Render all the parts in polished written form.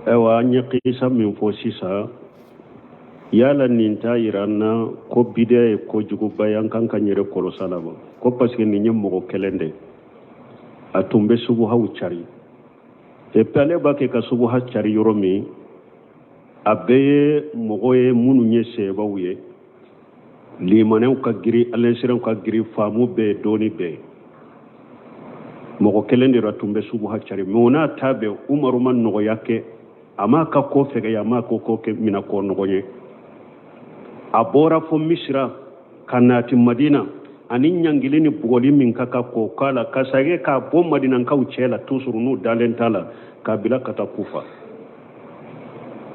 Ayiwa, an ye kisa min fɔ sisan, yala nin t'a yira an na ko bidiya ye kojuguba ye, an kan ka yɛrɛ kɔlɔsi a la wa? Ko parce que nin ye mɔgɔ kelen de, a tun bɛ subuhaw cari. Et puis ale b'a kɛ ka subuha cari yɔrɔ min, a bɛɛ ye mɔgɔ ye minnu ye sebaw ye, limanɛw ka girin, alɛnsiranw ka girin, faamu bɛɛ, dɔnni bɛɛ. Mɔgɔ kelen de tun bɛ subuha cari. Mais o n'a ta bɛɛ, Umaru ma nɔgɔya kɛ, a m'a ka ko fɛgɛya, a m'a ko kɛ mina ko nɔgɔ ye. A bɔra fo Misira ka naati Madina, ani ɲangili ni bugɔli min ka kan k'o k'a la, ka segin k'a bɔ Madinankaw cɛ la toujours, n'u dalen t'a la, k'a bila ka taa Kufa.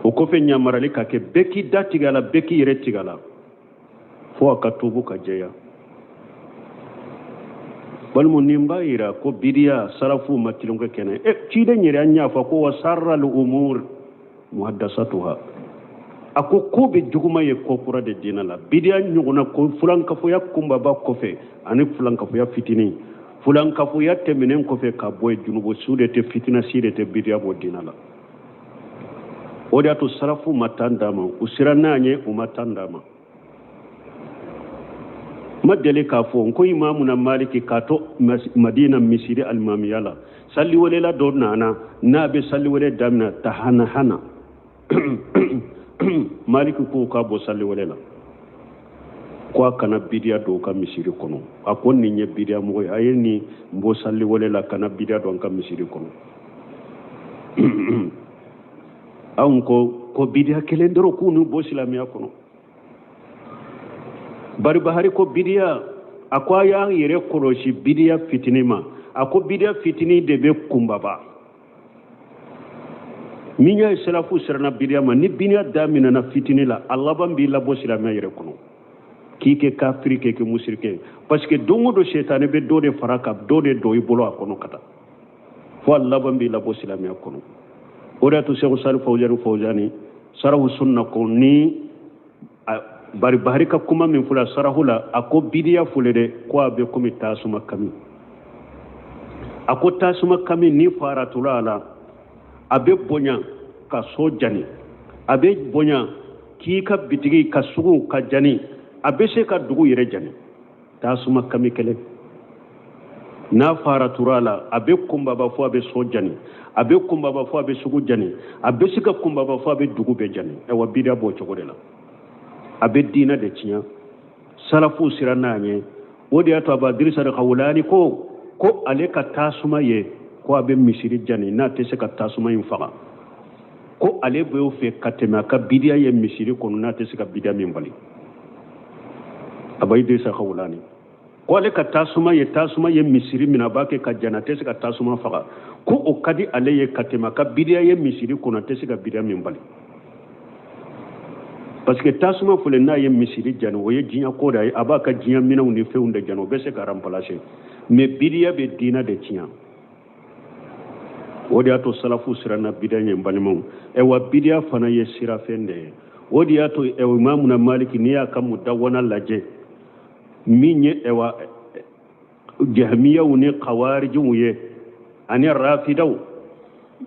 O kɔfɛ, ɲamarali ka kɛ, bɛɛ k'i da tigɛ a la, bɛɛ k'i yɛrɛ tigɛ a la, fo a ka tubu ka jɛya. Balimaw, nin b'a yira ko bidiya, salafuw ma tilonkɛ kɛnɛ. E ciden yɛrɛ an y'a fɔ ko wa sarral umur muhaddasatuha. A ko ko bɛ juguma ye ko kura de diinɛ la. Bidiya ɲɔgɔnna ko fulankafoya kunbaba kɔfɛ ani fulankafoya fitinin, fulankafoya tɛmɛnen kɔfɛ ka bɔ yen, junubu si de tɛ, fitina si de tɛ bidiya bɔ diinɛ la. O de y'a to salafu ma tan d'a ma, u siranna a ɲɛ, u ma tan d'a ma. Ma deli k'a fɔ n ko Imamuna Maliki k'a to Madina misiri alimamiya la, saliwelela dɔ nana, n'a bɛ saliwele daminɛ tahana hana, Maliki ko k'a bɔ saliwele la, ko a kana bidiya don ka misiri kɔnɔ. A ko nin ye bidiya mɔgɔ ye, a ye nin bɔ saliwele la, kana bidiya don ka misiri kɔnɔ. Anw ko bidiya kelen dɔrɔn k'u n'u bɔ silamɛya kɔnɔ. Baribahari ko bidiya, a ko a y'an yɛrɛ kɔlɔsi bidiya fitinin ma. A ko bidiya fitinin de bɛ kunbaba. Min y'a ye salafu siranna bidiya ma, ni bidiya daminɛna fitinin la, a laban b'i labɔ silamɛya yɛrɛ kɔnɔ, k'i kɛ kafiri, k'i kɛ musirikɛ, parce que don o don sɛtanɛ bɛ dɔ de fara ka dɔ de don i bolo a kɔnɔ ka taa fo a laban b'i labɔ silamɛya kɔnɔ. O de y'a to Sɛku Sali Fawuzani Fawuzani sarahu sunna ko ni Baribahari ka kuma min fɔla sarahu la, a ko bidiya fɔle dɛ, ko a bɛ komi tasuma kami. A ko tasuma kami ni faratula a la, a bɛ bonya ka so jani, a bɛ bonya k'i ka bitigi ka sugu ka jani, a bɛ se ka dugu yɛrɛ jani. Tasuma kami kelen n'a faratura a la, a bɛ kunbaba fo a bɛ so jani, a bɛ kunbaba fo a bɛ sugu jani, a bɛ se ka kunbaba fo a bɛ dugu bɛɛ jani. Ayiwa, bidiya b'o cogo de la, a bɛ diinɛ de tiɲɛ. Salafuw siranna a ɲɛ. O de y'a to Aba Dirisa Kawulani ko ale ka tasuma ye ko a bɛ misiri jani, n'a tɛ se ka tasuma in faga, ko ale b'o fɛ ka tɛmɛ a ka bidiya ye misiri kɔnɔ, n'a tɛ se ka bidiya min bali. Aba Idrisa Kawulani ko ale ka tasuma ye, tasuma ye misiri min a b'a kɛ ka jani, a tɛ se ka tasuma faga, ko o ka di ale ye ka tɛmɛ a ka bidiya ye misiri kɔnɔ, a tɛ se ka bidiya min bali. Parce que tasuma filɛ, n'a ye misiri jani, o ye diɲɛ ko de ye, a b'a ka diɲɛ minɛnw ni fɛnw de jani, o bɛ se ka remplacer. Mais bidiya bɛ diinɛ de tiɲɛ. O de y'a to salafu siranna bidiya ɲɛ, balimaw. Ayiwa, bidiya fana ye sirafɛn de ye. O de y'a to Imamuna Maliki, n'i y'a ka Mudawana lajɛ, min ye ayiwa jahamiyaw ni kawarijiw ye ani rafidaw,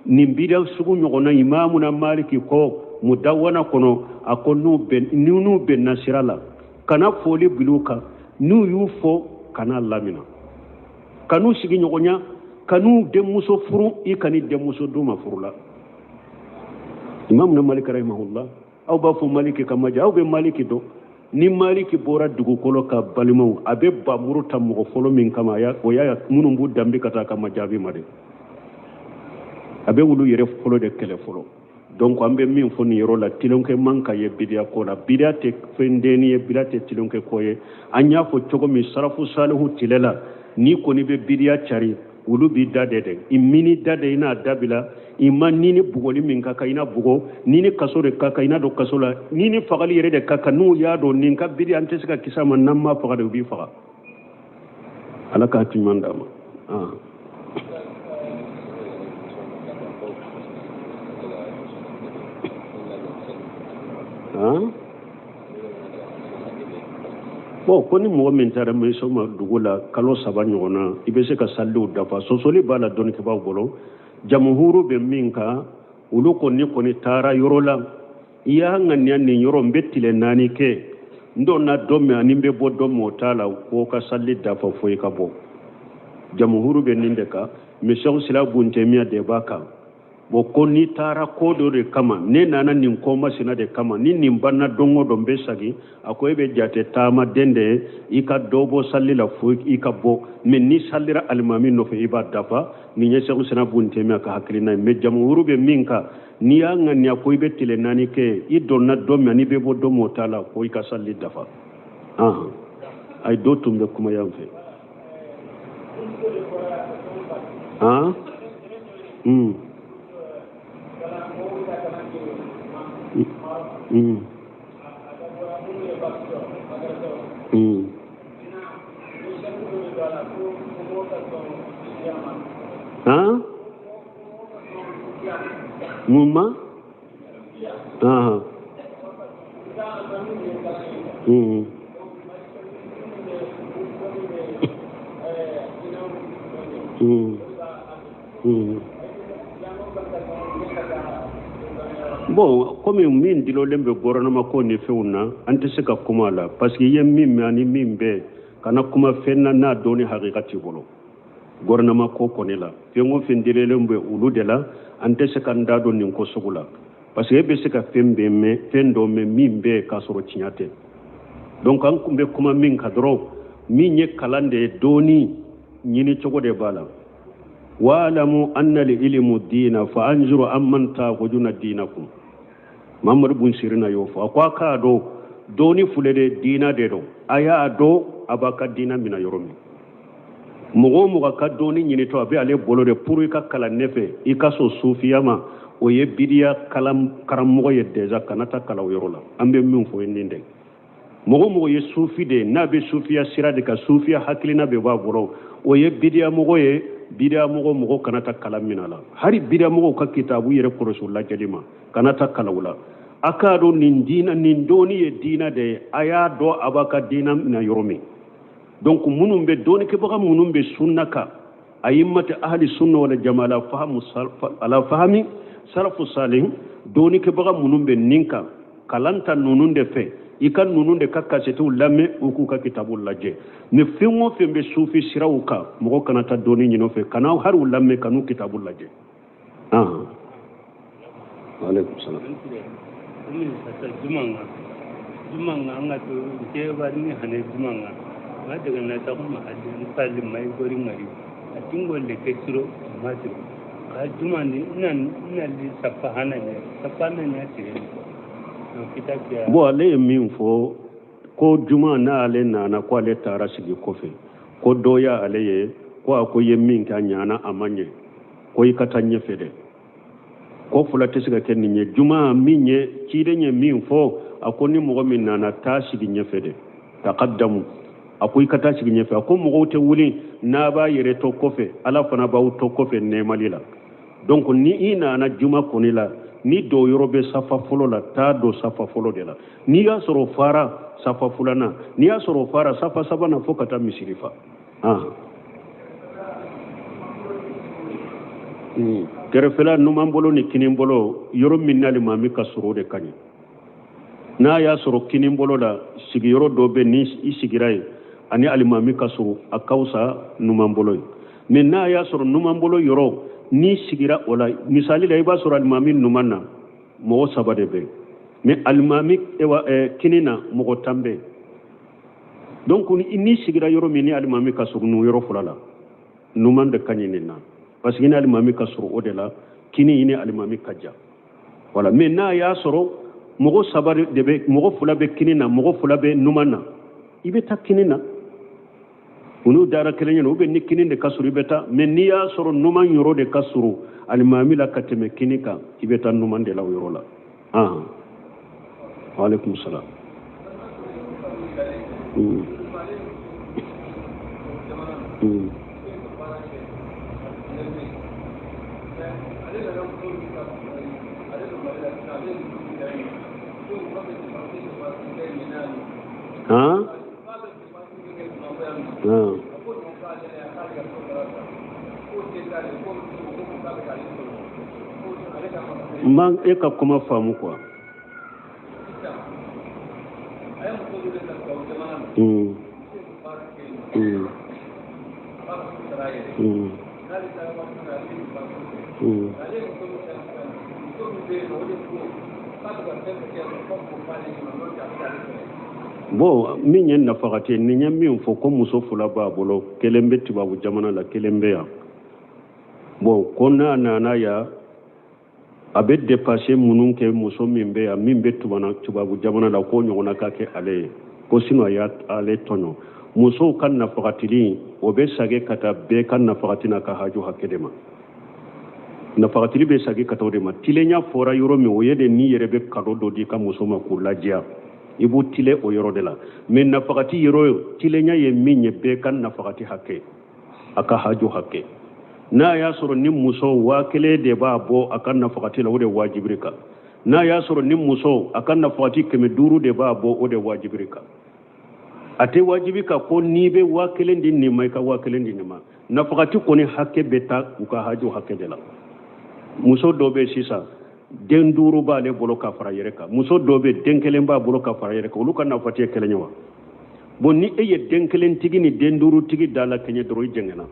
nin bidiya sugu ɲɔgɔnna, Imamuna Maliki ko Mudawana kɔnɔ, a ko n'u bɛnna sira la, kana foli bil'u kan, n'u y'u fɔ kana lamina, kan'u sigi ɲɔgɔnya, kan'u denmuso furu, i kan'i denmuso d'u ma furu la. Imamuna Maliki rahimahullah, aw b'a fɔ Maliki ka maja, aw bɛ Maliki dɔn. Ni Maliki bɔra dugukolo kan, balimaw, a bɛ bamuru ta mɔgɔ fɔlɔ min kama, o y'a minnu b'u danbe ka taa ka majaabi ma dɛ, a bɛ wulu yɛrɛ fɔlɔ de kɛlɛ fɔlɔ. Donc an bɛ min fɔ nin yɔrɔ la, tilonkɛ man ka ye bidiya ko la. Bidiya tɛ fɛn denni ye, bidiya tɛ tilonkɛ ko ye. An y'a fɔ cogo min sarafu salihu tile la, n'i kɔni bɛ bidiya cari, olu b'i da de dɛ, i mini da de, i n'a dabila i ma. Ni ni bugɔli min ka kan, i n'a bugɔ, ni ni kaso de ka kan, i n'a don kaso la, ni ni fagali yɛrɛ de ka kan. N'u y'a dɔn nin ka bidiya, an tɛ se ka kisi a ma n'an m'a faga de, u b'i faga. Ala k'a ɲuman d'a ma. Bon, ko ni mɔgɔ min taara misoma dugu la kalo 3 ɲɔgɔn na, i bɛ se ka saliw dafa. Sɔsɔli b'a la dɔnnikɛbaaw bolo. Jamuhuru bɛ min kan, Olu ko n'i kɔni taara yɔrɔ la, i y'a ŋaniya nin yɔrɔ n bɛ tile 4 kɛ, n donna don min ani n bɛ bɔ don min o t'a la, ko ka sali dafa fo i ka bɔ. Jamuhuru bɛ nin de kan, mais Sɛku Silam Bun Temiya de b'a kan. Bon, ko n'i taara ko dɔ de kama, ne nana nin ko masina de kama, ni nin banna don o don n bɛ sagin, a ko e bɛ jate taamaden de ye, i ka dɔ bɔ sali la fo i ka bɔ. Mais n'i salira alimami nɔfɛ i b'a dafa. Nin ye Sɛku Silam Bun Temiya ka hakilina ye. Mais jamuhuru bɛ min kan, n'i y'a ŋaniya ko i bɛ tile 4 kɛ, i donna don min ani i bɛ bɔ don min o t'a la, ko i ka sali dafa. Ayi, dɔ tun bɛ kuma yan fɛ. Han? Han? Mun ma? Ahan. Bon, komi min dilolen bɛ gouvernement ko ni fɛnw na, an tɛ se ka kuma a la, parce que i ye min mɛn ani min bɛ, kana kuma fɛn na n'a dɔnni hakika t'i bolo. Gouvernement ko kɔni la, fɛn o fɛn dilolen bɛ olu de la, an tɛ se k'an da don nin ko sugu la, parce que e bɛ se ka fɛn bɛɛ mɛn, fɛn dɔ mɛn min bɛ k'a sɔrɔ tiɲɛ tɛ. Donc an kun bɛ kuma min kan dɔrɔn, min ye kalan de ye, dɔnni ɲini cogo de b'a la. Wa'lamu anna al-ilmu dina fa anzuru amman ta'khuduna dinakum. Mamadu bun Sirina y'o fɔ, a ko a k'a dɔn dɔnni filɛ de, diina de don, a y'a dɔn a b'a ka diina minɛ yɔrɔ min. Mɔgɔ o mɔgɔ ka dɔnni ɲinitɔ a bɛ ale bolo de pour i ka kalan ne fɛ, i ka sɔn sufiya ma, o ye bidiya kalan karamɔgɔ ye déjà, kana taa kalan o yɔrɔ la. An bɛ min fɔ ye nin de. Mɔgɔ o mɔgɔ ye sufi de ye, n'a bɛ sufiya sira de kan, sufiya hakilina bɛ b'a bolo, o ye bidiya mɔgɔ ye. Bidiya mɔgɔ, mɔgɔ kana taa kalan min la, hali bidiya mɔgɔw ka kitabu yɛrɛ kɔlɔsi u lajɛli ma, kana taa kalan o la. A k'a dɔn nin diina, nin dɔnni ye diina de ye, a y'a dɔn a b'a ka diina minɛ yɔrɔ min. Donc minnu bɛ dɔnnikɛbaga minnu bɛ sunna kan, ayimmati ahli sunna wal jamaa ala fahamu ala fahami salafu salih, dɔnnikɛbaga minnu bɛ nin kan, kalan ta ninnu de fɛ, i ka ninnu de ka kasetiw lamɛn, u k'u ka kitabu lajɛ. Ni fɛn o fɛn bɛ sufi siraw kan, mɔgɔ kana taa dɔnni ɲini o fɛ, kana hali u lamɛn, kan'u kitabu lajɛ. Aleykum salam. Jumanga an ka to jeba ni hane jumanga ma daga na ta kuma hadin pali mai gori ngari a tingo le ke siro ma siro ka jumandi ina ina li safa hana ne safa na ne tire no kita kiya. Bon, ale ye min fɔ ko juma n'ale nana ko ale taara sigi kɔfɛ, ko dɔ y'ale ye ko a ko i ye min kɛ a ɲana a ma ɲɛ, ko i ka taa ɲɛfɛ dɛ, ko fila tɛ se ka kɛ nin ye. Juma min ye ciden ye min fɔ, a ko ni mɔgɔ min nana taa sigi ɲɛfɛ dɛ, taqaddamu, a ko i ka taa sigi ɲɛfɛ. A ko mɔgɔw tɛ wuli n'a b'a yɛrɛ to kɔfɛ, Ala fana b'aw to kɔfɛ nɛɛmali la. Donc ni i nana juma kɔni la, ni dɔw yɔrɔ bɛ safa fɔlɔ la, taa don safa fɔlɔ de la. N'i y'a sɔrɔ fara safa filanan, n'i y'a sɔrɔ fara safa sabanan, fo ka taa misiri fa. Kɛrɛfɛla numan bolo ni kinin bolo, yɔrɔ min n'alimami ka surun o de ka ɲi. N'a y'a sɔrɔ kinin bolo la sigiyɔrɔ dɔ bɛ, ni i sigira yen ani alimami ka surun, a ka fisa numan bolo ye. Mais n'a y'a sɔrɔ numan bolo yɔrɔ n'i sigira o la, misali la i b'a sɔrɔ alimami numan na mɔgɔ 3 de bɛ yen, mais alimami kinin na mɔgɔ 10 bɛ yen. Donc n'i sigira yɔrɔ min ni alimami ka surun n'o yɔrɔ fila la, numan de ka ɲi nin na, parce que ni alimami ka surun o de la, kini ni alimami ka jan. Voilà. Mais n'a y'a sɔrɔ mɔgɔ 3 de bɛ, mɔgɔ 2 bɛ kini na, mɔgɔ 2 bɛ numan na, i bɛ taa kini na, u n'u dara kelen ɲɛna, ou bien ni kini de ka surun i bɛ taa. Mais n'i y'a sɔrɔ numan yɔrɔ de ka surun alimami la ka tɛmɛ kini kan, i bɛ taa numan de la o yɔrɔ la. Waaleykum salaam. Han? N ma e ka kuma faamu quoi. Bon, min ye nafakati nin ye min fɔ ko muso fila b'a bolo, kelen bɛ tubabu jamana la, kelen bɛ yan. Bon, ko n'a nana yan, a bɛ dépense minnu kɛ muso min bɛ yan, min bɛ tubabu jamana la, k'o ɲɔgɔnna ka kɛ ale ye, ko sinon a y'ale tɔɲɔ. Musow ka nafagatili, o bɛ sage ka taa bɛɛ ka nafagati n'a ka haju hakɛ de ma. Nafagatili bɛ sage ka taa o de ma. Tilenya fɔra yɔrɔ min, o ye de n'i yɛrɛ bɛ cadeau dɔ di i ka muso ma k'u ladiya, i b'u tilen o yɔrɔ de la. Mais nafagati yɔrɔ, tilenya ye min ye, bɛɛ ka nafagati hakɛ, a ka haju hakɛ. N'a y'a sɔrɔ ni muso 1000 de b'a bɔ a ka nafagati la, o de wajibiri kan. N'a y'a sɔrɔ ni muso a ka nafagati 500 de b'a bɔ, o de wajibiri kan. A tɛ wajibi ka ko n'i bɛ 1000 di nin ma, i ka 1000 di nin ma. Nafagati kɔni hakɛ bɛ taa u ka haju hakɛ de la. Muso dɔ bɛ sisan, den 5 b'ale bolo ka fara yɛrɛ kan. Muso dɔ bɛ, den 1 b'a bolo ka fara yɛrɛ kan. Olu ka nafagati ye kelen ye wa? Bon, ni e ye den 1 tigi ni den 5 tigi da la kɛɲɛ dɔrɔn, i jɛngɛnna.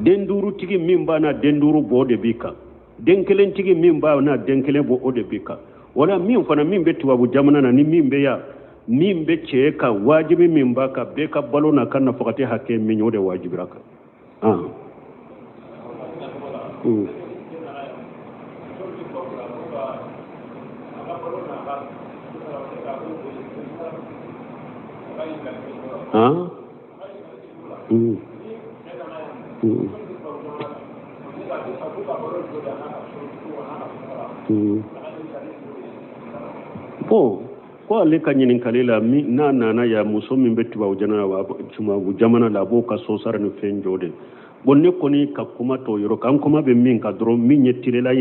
Den 5 tigi min b'a na den 5 bɔ, o de b'i kan. Den 1 tigi min b'a na den 1 bɔ, o de b'i kan. Wala min fana min bɛ tubabu jamana na ni min bɛ yan, min bɛ cɛ kan, wajibi min b'a kan, bɛɛ ka balo n'a ka nafagati hakɛ min ye, o de wajibira kan. Bon, ko ale ka ɲininkali la, n'a nana yan, muso min bɛ tubabu jamana la, a b'o ka so sara ni fɛn jɔ de. Bon, ne kɔni ka kuma t'o yɔrɔ kan. Kuma bɛ min kan dɔrɔn, min ye tilenya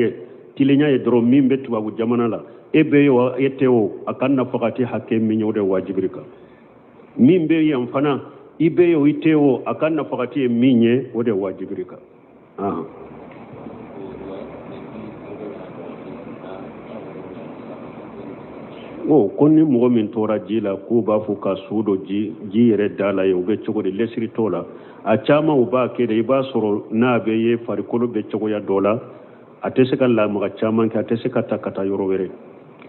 ye dɔrɔn, min bɛ tubabu jamana la, e bɛ yen wa, e tɛ o, a ka nafagati hakɛ min ye, o de wajibiri kan. Min bɛ yan fana, i bɛ yen o, i tɛ o, a ka nafagati ye min ye, o de wajibiri kan. O ko ni mɔgɔ min tora ji la, k'u b'a fɔ ka su don ji yɛrɛ da la ye, u bɛ cogo di? Lɛsiri t'o la. A caman u b'a kɛ de, i b'a sɔrɔ n'a bɛ ye farikolo bɛ cogoya dɔ la, a tɛ se ka lamaga caman kɛ, a tɛ se ka ta ka taa yɔrɔ wɛrɛ.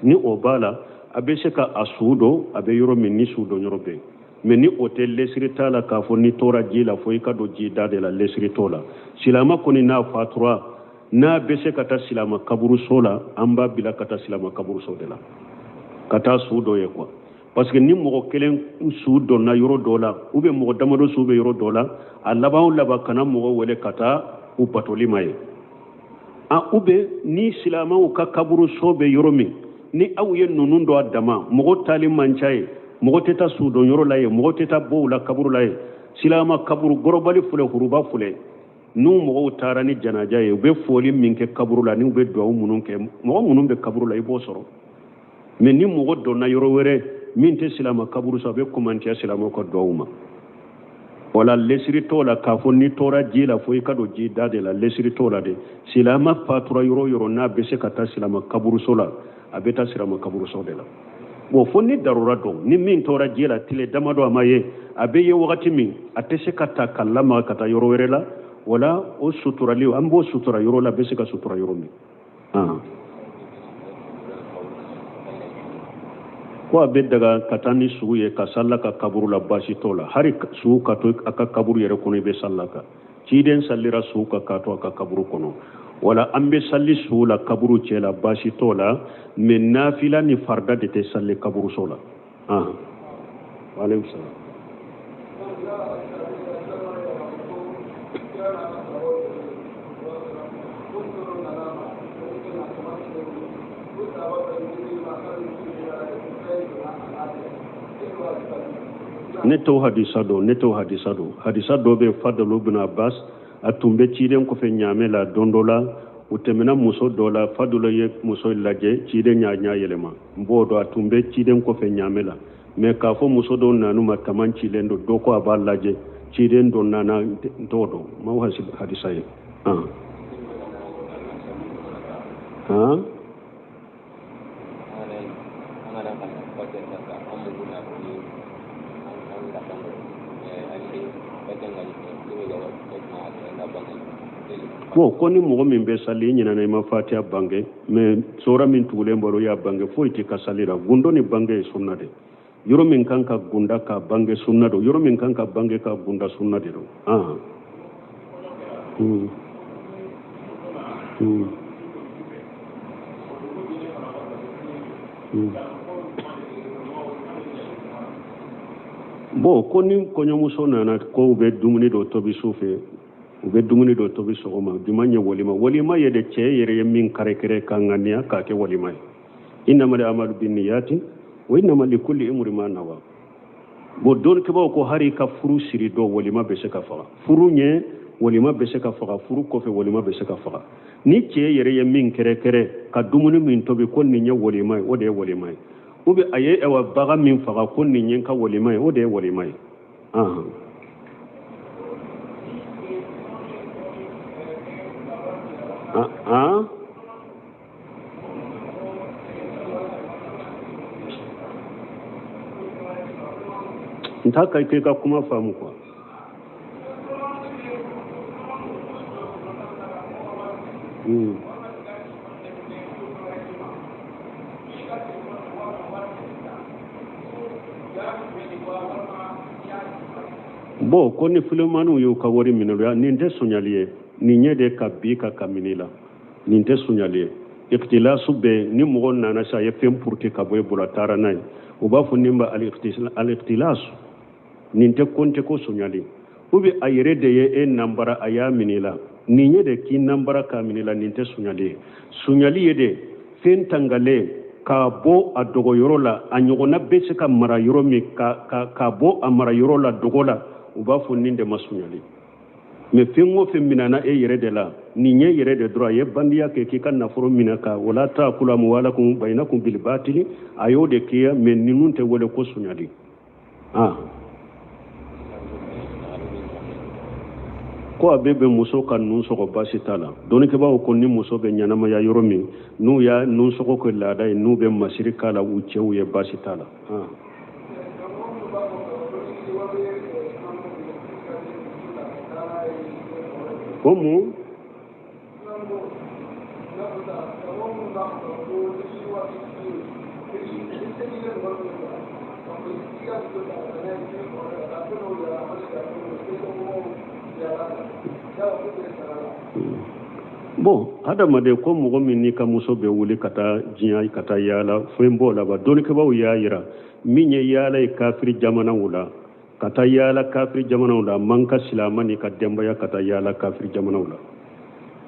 Ni o b'a la, a bɛ se ka a su don a bɛ yɔrɔ min, ni su don yɔrɔ bɛ yen. Mais ni o tɛ, lɛsiri t'a la k'a fɔ n'i tora ji la fo i ka don ji da de la, lɛsiri t'o la. Silama kɔni n'a fatura, n'a bɛ se ka taa silama kaburuso la, an b'a bila ka taa silama kaburuso de la, ka taa su dɔ ye quoi. Parce que ni mɔgɔ kelen su donna yɔrɔ dɔ la, ou bien mɔgɔ damadɔ su bɛ yɔrɔ dɔ la, a laban o laban kana mɔgɔ wele ka taa u batoli ma ye. Ou bien ni silamaw ka kaburuso bɛ yɔrɔ min, ni aw ye ninnu dɔ a dama, mɔgɔ taali man ca ye, mɔgɔ tɛ taa su don yɔrɔ la ye, mɔgɔ tɛ taa bɔ u la kaburu la ye. Silama kaburu gɔrɔbali filɛ, huruba filɛ, n'u mɔgɔw taara ni janaja ye, u bɛ foli min kɛ kaburu la, n'u bɛ duwawu minnu kɛ, mɔgɔ minnu bɛ kaburu la, i b'o sɔrɔ. Mais ni mɔgɔ donna yɔrɔ wɛrɛ min tɛ silama kaburu sɔrɔ, a bɛ kumantiya silamaw ka duwawu ma. Wala lɛsiri t'o la k'a fɔ n'i tora ji la fo i ka don ji da de la, lɛsiri t'o la de. Silama fatura yɔrɔ o yɔrɔ, n'a bɛ se ka taa silama kaburuso la, a bɛ taa silama kaburuso de la. Bon, fo ni darura don, ni min tora ji la tile damadɔ a ma ye, a bɛ ye wagati min, a tɛ se ka ta ka lamaga ka taa yɔrɔ wɛrɛ la, wala o suturali, an b'o sutura yɔrɔ la, a bɛ se ka sutura yɔrɔ min. Ko a bɛ daga ka taa ni su ye ka sali ka kaburu la, baasi t'o la. Hali su ka to a ka kaburu yɛrɛ kɔnɔ, i bɛ sali kan. Ciden salira su kan k'a to a ka kaburu kɔnɔ. Wala an bɛ sali su la kaburu cɛ la, baasi t'o la. Mais nafila ni farida de tɛ sali kaburuso la. Waaleykum salaam. Ne t'o hadisa dɔn, ne t'o hadisa dɔn. Hadisa dɔ bɛ Fadalu bin Abbas, a tun bɛ ciden kɔfɛ ɲaamɛ la don dɔ la, u tɛmɛna muso dɔ la, Fadalu ye muso lajɛ, ciden y'a ɲɛ yɛlɛma. N b'o dɔn, a tun bɛ ciden kɔfɛ ɲaamɛ la. Mais k'a fɔ muso dɔw nan'u ma taman cilen don, dɔ ko a b'a lajɛ, ciden dɔ nana, n t'o dɔn, n m'o hadisa ye. Han, bon, ko ni mɔgɔ min bɛ sali, i ɲinɛna, i ma fatiya bange, mais sora min tugulen bɔra, o y'a bange, foyi t'i ka sali la. Gundo ni bange ye sunna de. Yɔrɔ min kan ka gunda ka bange, sunna don. Yɔrɔ min kan ka bange ka gunda, sunna de don. Ah. Hmm. Hmm. Bon, ko ni kɔɲɔmuso nana ko u bɛ dumuni dɔ tobi su fɛ, u bɛ dumuni dɔ tobi sɔgɔma, jumɛn ye walima? Walima ye de, cɛ yɛrɛ ye min kɛrɛkɛrɛ ka ŋaniya k'a kɛ walima ye. Innama amalu binniyati wa innama likulli imri ma nawa. Bon, dɔnnikɛbaaw ko hari ka furu siri dɔ, walima bɛ se ka faga furu ɲɛ, walima bɛ se ka faga furu kɔfɛ, walima bɛ se ka faga. Ni cɛ yɛrɛ ye min kɛrɛkɛrɛ ka dumuni min tobi ko nin ye walima ye, o de ye walima ye. Ou bien a ye awa bagan min faga ko nin ye n ka walima ye, o de ye walima ye. Ahan. Ah, n t'a ka k'i ka kuma faamu quoi. Bon, ko ni filimaniw y'u ka wari minɛ, nin tɛ sonyali ye. Nin ye de ka bi ka minɛ la, nin tɛ sonyali ye. Ikhtilasu bɛ ni mɔgɔ nana sa, a ye fɛn puruti ka bɔ e bolo, a taara n'a ye, u b'a fɔ nin ma al-ikhtilasu. Nin tɛ ko tɛ ko sonyali. Ou bien a yɛrɛ de ye e nanbara, a y'a minɛ i la, nin ye de k'i nanbara k'a minɛ i la, nin tɛ sonyali ye. Sonyali ye de fɛn tangalen k'a bɔ a dogoyɔrɔ la, a ɲɔgɔnna bɛ se ka mara yɔrɔ min, ka bɔ a mara yɔrɔ la dogo la, u b'a fɔ nin de ma sonyali. Mais fɛn o fɛn minɛna e yɛrɛ de la, nin ye yɛrɛ de dɔrɔn a ye bandiya kɛ k'i ka nafolo minɛ ka wala taakulu amuwalakum bayinakum bilbatili, a y'o de kɛ, mais ninnu tɛ wele ko sonyali. Ah, ko a bɛ bɛn muso ka nun sɔgɔ, baasi t'a la. Dɔnnikɛbaaw ko ni muso bɛ ɲɛnamaya yɔrɔ min, n'u y'a nun sɔgɔ kɛ laada ye, n'u bɛ masiri k'a la u cɛw ye, baasi t'a la. Ah. Ko mun? Bon, hadamaden ko mɔgɔ min n'i ka muso bɛ wuli ka taa diɲɛ, ka taa yaala, fɛn b'o la ba. Dɔnnikɛbaaw y'a yira min ye yaala ye kafiri jamanaw la, ka taa yaala kafiri jamanaw la, man ka silama n'i ka denbaya ka taa yaala kafiri jamanaw la.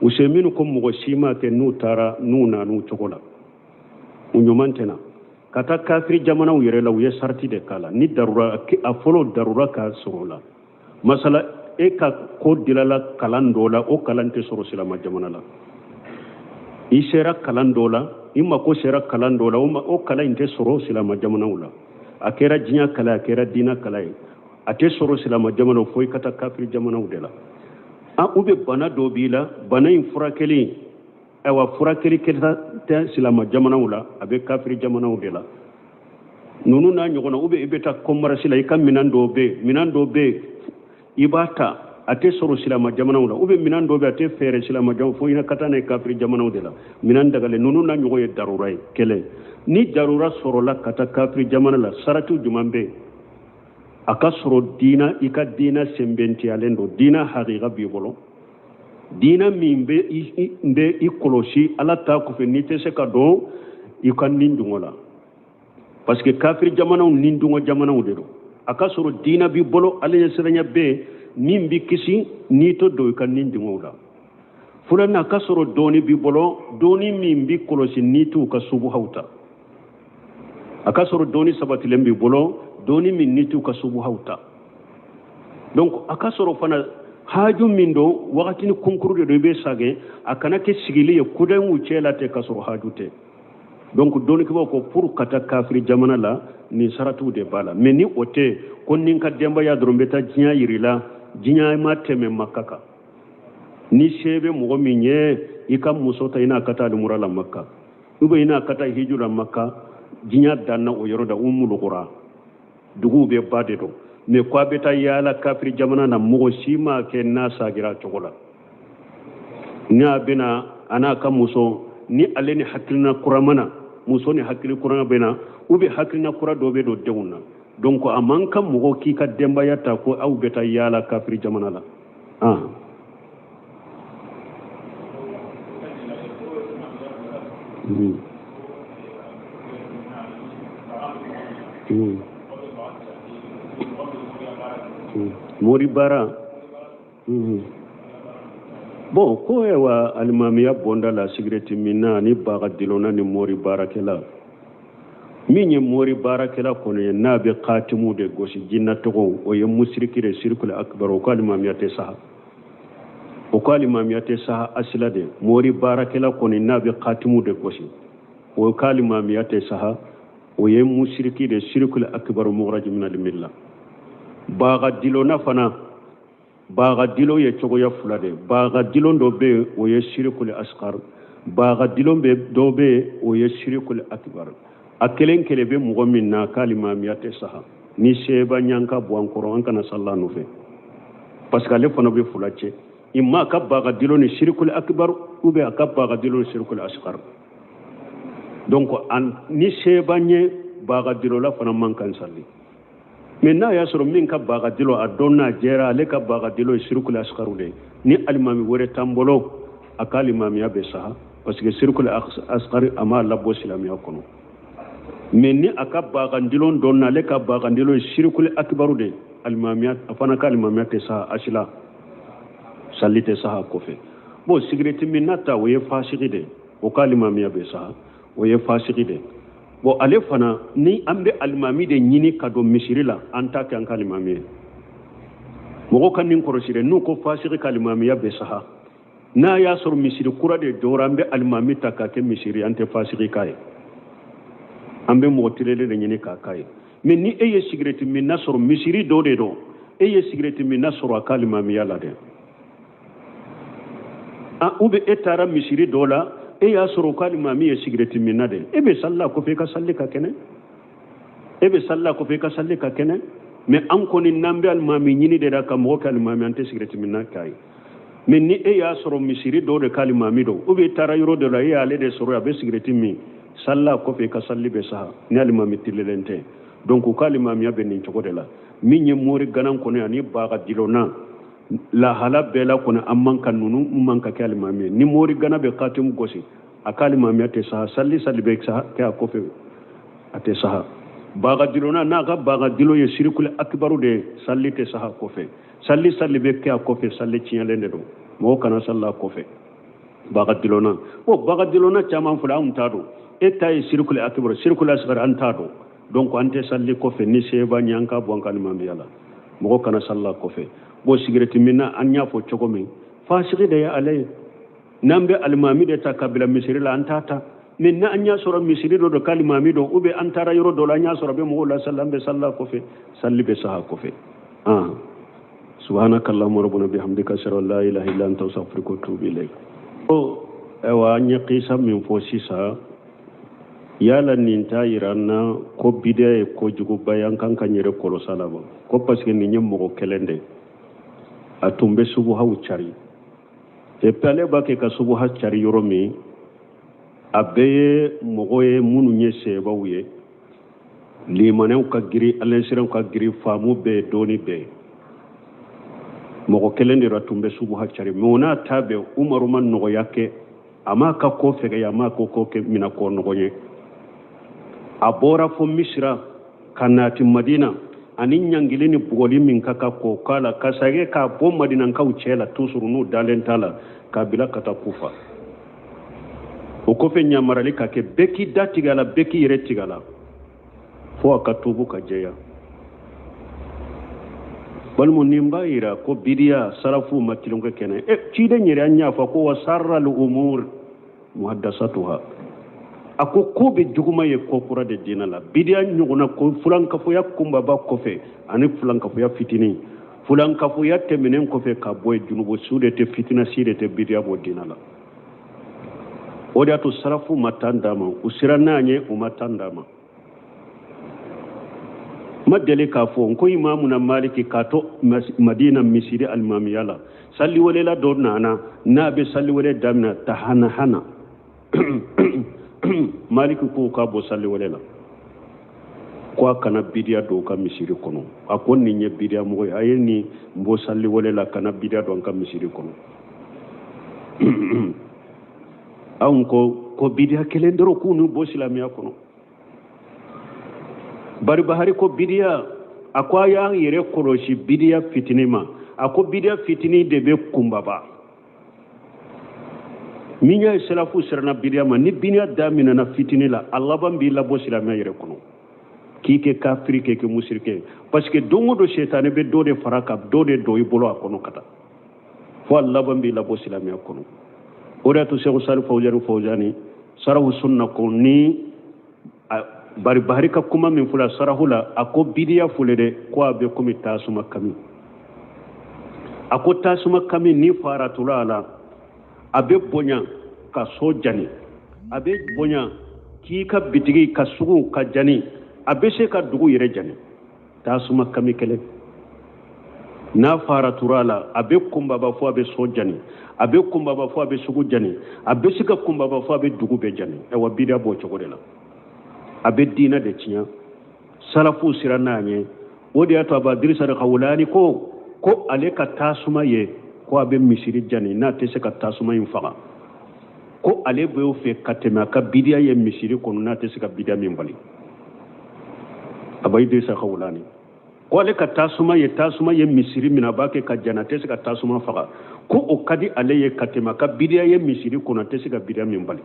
Useminu ko mɔgɔ si ma kɛ n'u taara n'u nan'u cogo la, u ɲuman tɛ na ka taa kafiri jamanaw yɛrɛ la. U ye sarati de k'a la ni darura, a fɔlɔ darura ka sɔrɔ o la. Masala e ka ko dilala kalan dɔ la, o kalan tɛ sɔrɔ silama jamana la. I sera kalan dɔ la, i mako sera kalan dɔ la, o kalan in tɛ sɔrɔ silama jamanaw la. A kɛra diɲɛ kalan, a kɛra diinɛ kalan ye, a tɛ sɔrɔ silama jamanaw, fo i ka taa kafiri jamanaw de la. A u bɛ bana dɔ b'i la, bana in furakɛli, ayiwa, furakɛli kɛta tɛ silama jamanaw la, a bɛ kafiri jamanaw de la. Ninnu n'a ɲɔgɔnna. U bɛ i bɛ taa commerce la, i ka minɛn dɔw bɛ yen, minɛn dɔw bɛ yen, i b'a ta, a tɛ sɔrɔ silama jamanaw la. U bɛ minɛn dɔw bɛ, a tɛ feere silama jamana, fo i ka taa n'a ye kafiri jamanaw de la, minɛn dagalen. Ninnu n'a ɲɔgɔn ye darura ye. Kɛlɛ ni darura sɔrɔla ka taa kafiri jamana la, saratiw jumɛn bɛ yen? A ka sɔrɔ diina, i ka diina sɛnbɛntiyalen don, diina hakika b'i bolo, diina min bɛ i kɔlɔsi Ala ta kɔfɛ, n'i tɛ se ka don i ka nin dungɔ la, parce que kafiri jamanaw ni dungɔ jamanaw de don. A ka sɔrɔ diina b'i bolo, Ala ɲɛsiranya bɛ yen min b'i kisi n'i to don i ka nin dungɔw la. Filanan, a ka sɔrɔ dɔɔni b'i bolo, dɔɔni min b'i kɔlɔsi n'i t'u ka subuhaw ta. A ka sɔrɔ dɔɔni sabatilen b'i bolo, dɔɔni min n'i t'u ka subuhaw ta. Donc a ka sɔrɔ fana haju min don, wagatini kunkuru de don, i bɛ sagin, a kana kɛ sigili ye kudayiw cɛ la ten ka sɔrɔ haju tɛ. Donc dɔnnikɛbaaw ko pour ka taa kafiri jamana la, nin saratiw de b'a la. Mais ni o tɛ, ko ni n ka denbaya dɔrɔn bɛ taa diɲɛ yir'i la, diɲɛ ma tɛmɛ Maka kan. Ni se bɛ mɔgɔ min ye, I ka muso ta i n'a ka taa alimura la Makka, ou bien i n'a ka taa hiju la Makka. Diɲɛ danna o yɔrɔ da, Umul Qura duguw bɛ ba de don. Mais ko a bɛ taa yaala kafiri jamana na, mɔgɔ si ma kɛ n'a sagira cogo la. N'a bɛna a n'a ka muso ni ale ni hakilina kura mana, muso ni hakili kura bɛ na, ou bien hakilina kura dɔ bɛ don denw na. Donc a man kan mɔgɔ k'i ka denbaya ta ko aw bɛ taa yaala kafiri jamana la. Ah. Mori baara. Bon, ko ayiwa, alimamiya bonda la, sigirɛti minna ani baga dilonna ni mori baarakɛla. Min ye mori baarakɛla kɔni ye, n'a bɛ katimu de gosi, jinna tɔgɔw, o ye musiriki de, sirikul akbar. O ko alimamiya tɛ saha, o ko alimamiya tɛ saha asila de. Mori baarakɛla kɔni, n'a bɛ katimu de gosi, o ko alimamiya tɛ saha, o ye musiriki de, sirikul akbar, mukhraj min al-milla. Baga dilonna fana, baga dilo ye cogoya fila de. Baga dilon dɔ bɛ yen, o ye sirikul asghar. Baga dilon dɔ bɛ yen, o ye sirikul akbar. A kelen kelen bɛ mɔgɔ min na k'alimamiya tɛ saha, ni seba ɲanka bɔ an kɔrɔ, an kana salla nɔfɛ, parce que ale fana bɛ fila cɛ. Imma a ka baga dilo ni sirikul akbar, ou bien a ka baga dilo ni sirikul asghar. Donc ni seba ɲɛ, baga dilola fana man kan salli. Mais n'a y'a sɔrɔ min ka baga dilo a dɔn n'a jɛra, ale ka baga dilo ye sirikul asgaru de ye, ni alimami wɛrɛ t'an bolo, a ka alimamiya bɛ saha, parce que sirikul asgari a m'a labɔ silamɛya kɔnɔ. Mais ni a ka bagandilo dɔn na, ale ka bagandilo ye sirikul akibaru de ye, alimamiya a fana ka alimamiya tɛ saha asila, salli tɛ saha kɔfɛ. Bon, sigirɛti minna ta, o ye fasigi de ye, o ka alimamiya bɛ saha, o ye fasigi de ye. Bon, ale fana, ni an bɛ alimami de ɲini ka don misiri la, an t'a kɛ an ka alimami ye. Mɔgɔ ka nin kɔlɔsi dɛ, n'u ko fasigi ka alimamiya bɛ saha, n'a y'a sɔrɔ misiri kura de jɔra, an bɛ alimami ta k'a kɛ misiri, an tɛ fasigi k'a ye, an bɛ mɔgɔ tilennen de ɲini k'a k'a ye. Mais ni e ye sigirɛti minna sɔrɔ misiri dɔ de don, e ye sigirɛti minna sɔrɔ a ka alimamiya la dɛ, ou bien e taara misiri dɔ la, e y'a sɔrɔ ko alimami ye sigirɛti minna de, e bɛ salli a kɔfɛ, i ka salli ka kɛnɛ, e bɛ salli a kɔfɛ, i ka salli ka kɛnɛ. Mais an kɔni n'an bɛ alimami ɲini de la ka mɔgɔ kɛ alimami, an tɛ sigirɛti minna k'a ye. Mais ni e y'a sɔrɔ misiri dɔ de ka alimami don, ou bien e taara yɔrɔ dɔ la, e y'ale de sɔrɔ, a bɛ sigirɛti min, salli a kɔfɛ, i ka salli bɛ saha ni alimami tilennen tɛ. Donc u ka alimamiya bɛ nin cogo de la. Min ye mori ganan kɔni ani baga dilonna, lahala bɛɛ la kɔni, an man ka ninnu man ka kɛ alimami ye. Ni mori gana bɛ katimu gosi, a ka alimamiya tɛ saha, salli salli bɛ saha kɛ a kɔfɛ, a tɛ saha. Baga dilonna, n'a ka baga dilo ye sirikul akibaru de ye, salli tɛ saha kɔfɛ, salli salli bɛ kɛ a kɔfɛ, salli tiɲɛlen de don, mɔgɔ kana salli a kɔfɛ. Baga dilonna, o baga dilonna caman filɛ, anw t'a dɔn. E ta ye sirikul akibaru, sirikul asgari, an t'a dɔn. Donc an tɛ salli kɔfɛ ni seba ɲɛ, an ka bɔ an ka alimamiya la, mɔgɔ kana salli a kɔfɛ. Bon, sigirɛti minna, an y'a fɔ cogo min, fasigi de ye ale ye. N'an bɛ alimami de ta ka bila misiri la, an t'a ta. Mais n'an y'a sɔrɔ misiri dɔ don k'alimami don, ou bien an taara yɔrɔ dɔ la, an y'a sɔrɔ a bɛ mɔgɔw la salli, an bɛ salli a kɔfɛ, salli bɛ saha kɔfɛ. Subhanaka allahumma rabbana bihamdika, ashhadu an la ilaha illa anta, astaghfiruka wa atubu ilayk. O ayiwa, an ye kisa min fɔ sisan, yala nin t'a yira an na ko bidiya ye kojuguba ye, an kan ka yɛrɛ kɔlɔsi a la ba? Ko parce que nin ye mɔgɔ kelen de ye, a tun bɛ subuhaw cari. Et puis ale b'a kɛ ka subuha cari yɔrɔ min, a bɛɛ ye mɔgɔ ye minnu ye sɛbaw ye, limanɛw ka girin, alɛnsiranw ka girin, faamu bɛɛ ye, dɔɔni bɛɛ ye. Mɔgɔ kelen de la tun bɛ subuha cari. Mais o n'a ta bɛɛ, Umaru ma nɔgɔya kɛ, a m'a ka ko fɛgɛya, a m'a ko ko kɛ mina kɔ nɔgɔ ye. A bɔra fo Misira ka naati Madina, ani ɲangili ni bugɔli min ka kan k'o k'a la, ka segin k'a bɔ Madinakaw cɛ la toujours, n'u dalen t'a la, k'a bila ka taa Kufa. O kɔfɛ, ɲamarali ka kɛ, bɛɛ k'i da tigɛ a la, bɛɛ k'i yɛrɛ tigɛ a la, fo a ka tubu ka jɛya. Balimaw, nin b'a yira ko bidiya sarafu ma tilenkɛ kɛnɛ. E ciden yɛrɛ, an y'a fɔ ko wa sarral umur muhaddasatuha, a ko ko bɛ juguma ye ko kura de diinɛ la. Bidiya ɲɔgɔnna ko fulankafoya kunbaba kɔfɛ ani fulankafoya fitinin, fulankafoya tɛmɛnen kɔfɛ ka bɔ yen, junubu su de tɛ, fitina si de tɛ bidiya bɔ diinɛ la. O de y'a to salafu ma temps d'a ma, u siranna a ɲɛ, u ma temps d'a ma. N ma deli k'a fɔ n ko imamuna maliki k'a to madina misiri alimamiya la, saliwelela dɔ nana, n'a bɛ saliwele daminɛ tahanahana, maliki ko k'a bɔ saliwele la, ko a kana bidiya don ka misiri kɔnɔ. A ko nin ye bidiya mɔgɔ ye, a ye nin bɔ saliwele la, kana bidiya don ka misiri kɔnɔ. Anw ko bidiya kelen dɔrɔn k'u n'u bɔ silamɛya kɔnɔ. Baribahari ko bidiya, a ko a y'an yɛrɛ kɔlɔsi bidiya fitinin ma. A ko bidiya fitinin de bɛ kunbaba. Min y'a ye salafu siranna bidiya ma, ni bidiya daminɛna fitinin la, a laban b'i labɔ silamɛya yɛrɛ kɔnɔ, k'i kɛ kafiri, k'i kɛ musirikɛ, parce que don o don sɛtanɛ bɛ dɔ de fara ka dɔ de don i bolo a kɔnɔ ka taa fo a laban b'i labɔ silamɛya kɔnɔ. O de y'a to Sɛku Sali Fawuzani Fawuzani sarahu sunna ko ni Baribahari ka kuma min fɔla sarahu la, a ko bidiya fɔle dɛ, ko a bɛ komi tasuma kami. A ko tasuma kami ni faratula a la, a bɛ bonya ka so jani, a bɛ bonya k'i ka bitigi ka sugu ka jani, a bɛ se ka dugu yɛrɛ jani. Tasuma kami kelen n'a faratura a la, a bɛ kunbaba fo a bɛ so jani, a bɛ kunbaba fo a bɛ sugu jani, a bɛ se ka kunbaba fo a bɛ dugu bɛɛ jani. Ayiwa, bidiya b'o cogo de la, a bɛ diinɛ de tiɲɛ. Salafu siranna a ɲɛ. O de y'a to Aba Dirisa Kawulani ko ale ka tasuma ye ko a bɛ misiri jani, n'a tɛ se ka tasuma in faga, ko ale b'o fɛ ka tɛmɛ a ka bidiya ye misiri kɔnɔ, n'a tɛ se ka bidiya min bali. Aba Dirisa Kawulani ko ale ka tasuma ye tasuma ye misiri min a b'a kɛ ka jani, a tɛ se ka tasuma faga, ko o ka di ale ye ka tɛmɛ a ka bidiya ye misiri kɔnɔ, a tɛ se ka bidiya min bali.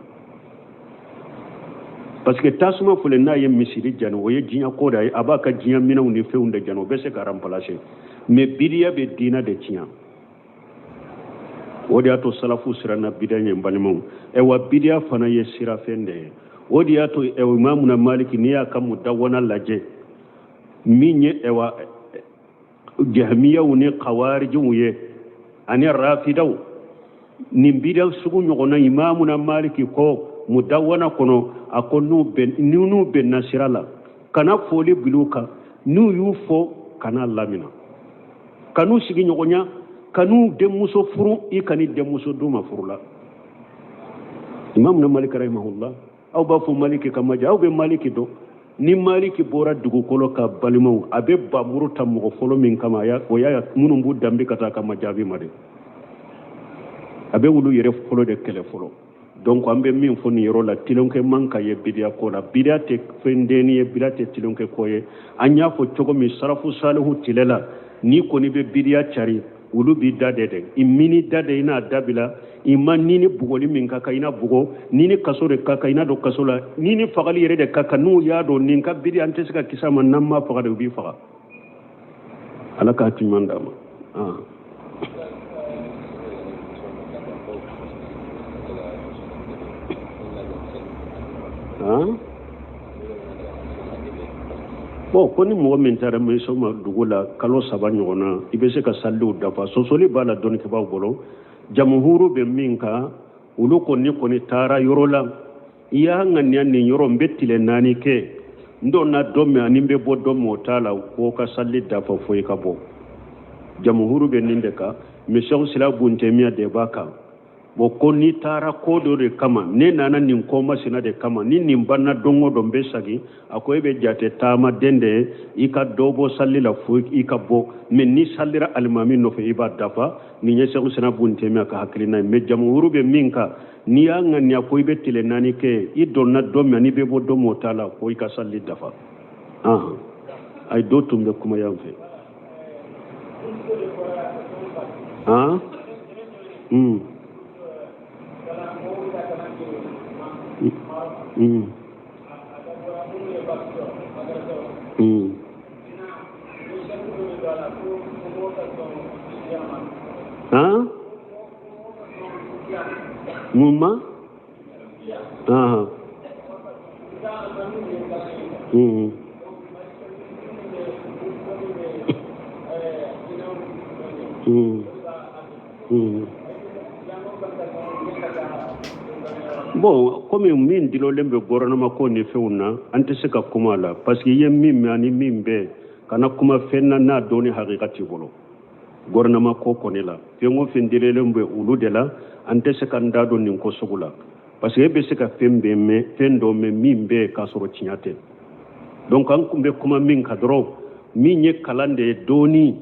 Parce que tasuma filɛ, n'a ye misiri jani, o ye diɲɛ ko de ye, a b'a ka diɲɛ minɛnw ni fɛnw de jani, o bɛ se ka remplacer. Mais bidiya bɛ diinɛ de tiɲɛ. O de y'a to salafu siranna bidiya ɲɛ, n balimaw. Ayiwa, bidiya fana ye sirafɛn de ye. O de y'a to imamuna maliki, n'i y'a ka mudawana lajɛ, min ye ayiwa jahamiyaw ni kawarijiw ye ani rafidaw, nin bidiya sugu ɲɔgɔnna, imamuna maliki ko mudawana kɔnɔ, a ko n'u bɛnna sira la, kana foli bil'u kan, n'u y'u fɔ kana lamina, kan'u sigi ɲɔgɔnya, kan'u denmuso furu, i kan'i denmuso d'u ma furu la. Imamuna maliki rahimahullah, aw b'a fɔ maliki ka maja, aw bɛ maliki dɔn. Ni maliki bɔra dugukolo ka balimaw, a bɛ bamuru ta mɔgɔ fɔlɔ min kama, o y'a minnu b'u danbe ka taa ka majaabi ma de, a bɛ wulu yɛrɛ fɔlɔ de kɛlɛ fɔlɔ. Donc an bɛ min fɔ nin yɔrɔ la, tilonkɛ man ka ye bidiya ko la. Bidiya tɛ fɛn denni ye, bidiya tɛ tilonkɛ ko ye. An y'a fɔ cogo min sarafu salihu tile la, n'i kɔni bɛ bidiya cari, olu b'i da de dɛ, i mini da de, i n'a dabila, i ma ni ni bugɔli min ka kan i n'a bugɔ, ni ni kaso de ka kan i n'a don kaso la, ni ni fagali yɛrɛ de ka kan. N'u y'a dɔn nin ka bidiya an tɛ se ka kisi a ma, n'an m'a faga de, u b'i faga. Ala k'a ɲuman d'a ma. Bon, ko ni mɔgɔ min taara misoma dugu la kalo 3 ɲɔgɔn na, i bɛ se ka saliw dafa. Sɔsɔli b'a la dɔnnikɛbaaw bolo. Jamuhuru bɛ min kan, olu ko ni kɔni taara yɔrɔ la, i y'a ŋaniya nin yɔrɔ n bɛ tile 4 kɛ, n donna don min ani n bɛ bɔ don min, o t'a la, ko ka sali dafa fo i ka bɔ. Jamuhuru bɛ nin de kan. Mais Sɛku Sila Buntemiya de b'a kan. Bon, ko n'i taara ko dɔ de kama, ne nana nin ko masina de kama, ni nin banna don o don n bɛ segin, a ko e bɛ jate taamaden de ye, i ka dɔ bɔ sali la fo i ka bɔ. Mais n'i salira alimami nɔfɛ, i b'a dafa. Nin ye Sɛku Sina Buntemiya ka hakilina ye. Mais jamuhuru bɛ min kan, n'i y'a ŋaniya ko i bɛ tile 4 kɛ, i donna don min n'i bɛ bɔ don min, o t'a la, ko i ka sali dafa. Ayi, dɔ tun bɛ kuma yan fɛ. Mun ma? Bon, komi min dilolen bɛ gouvernement ko ni fɛnw na, an tɛ se ka kuma a la, parce que i ye min mɛn ani min bɛ, kana kuma fɛn na n'a dɔnni hakika t'i bolo. Gouvernement ko kɔni la, fɛn o fɛn dilen bɛ olu de la, an tɛ se k'an da don nin ko sugu la, parce que e bɛ se ka fɛn bɛɛ mɛn, fɛn dɔ mɛn min bɛ k'a sɔrɔ tiɲɛ tɛ. Donc an kun bɛ kuma min kan dɔrɔn, min ye kalan de ye, dɔnni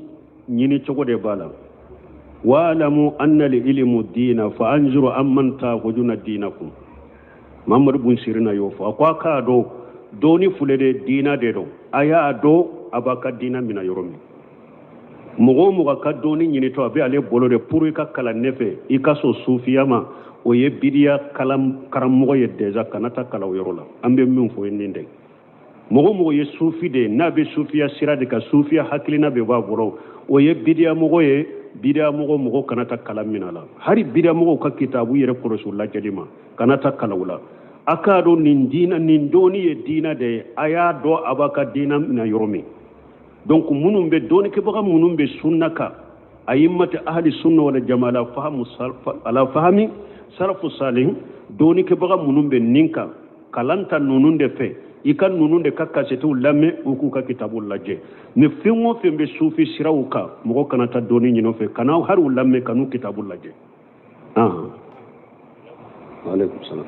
ɲini cogo de b'a la. Wa'lamu anna al-ilmu dina fa anzuru amman ta'khuduna dinakum. Mamadu bun Sirina y'o fɔ. A ko a k'a dɔn, dɔnni fule de, diina de don. A y'a dɔn a b'a ka diina mina yɔrɔ min. Mɔgɔ o mɔgɔ ka dɔnni ɲinitɔ, a bɛ ale bolo de pour i ka kalan ne fɛ, i ka sɔn sufiya ma, o ye bidiya kalan karamɔgɔ ye déjà. Kana taa kalan o yɔrɔ la. An bɛ min fɔ ye nin de: mɔgɔ o mɔgɔ ye sufi de ye, n'a bɛ sufiya sira de kan, sufiya hakilina bɛ b'a bolo, o ye bidiya mɔgɔ ye. Bidiya mɔgɔ, mɔgɔ kana taa kalan min la. Hali bidiya mɔgɔw ka kitabu yɛrɛ kɔlɔsi u lajɛli ma, kana taa kalan o la. A k'a dɔn nin diina, nin dɔnni ye diina de ye. A y'a dɔn a b'a ka diina minɛ yɔrɔ min. Donc minnu bɛ dɔnnikɛbaga, minnu bɛ sunna kan, ayimmati ahli sunna wal jamaa, ala fahamu ala fahami salafu salih, dɔnnikɛbaga minnu bɛ nin kan, kalan ta ninnu de fɛ. I ka ninnu de ka kasetiw lamɛn, u k'u ka kitabu lajɛ. Ni fɛn o fɛn bɛ sufi siraw kan, mɔgɔ kana taa dɔnni ɲini o fɛ, kana hali u lamɛn, kan'u kitabu lajɛ. Aleykum salam.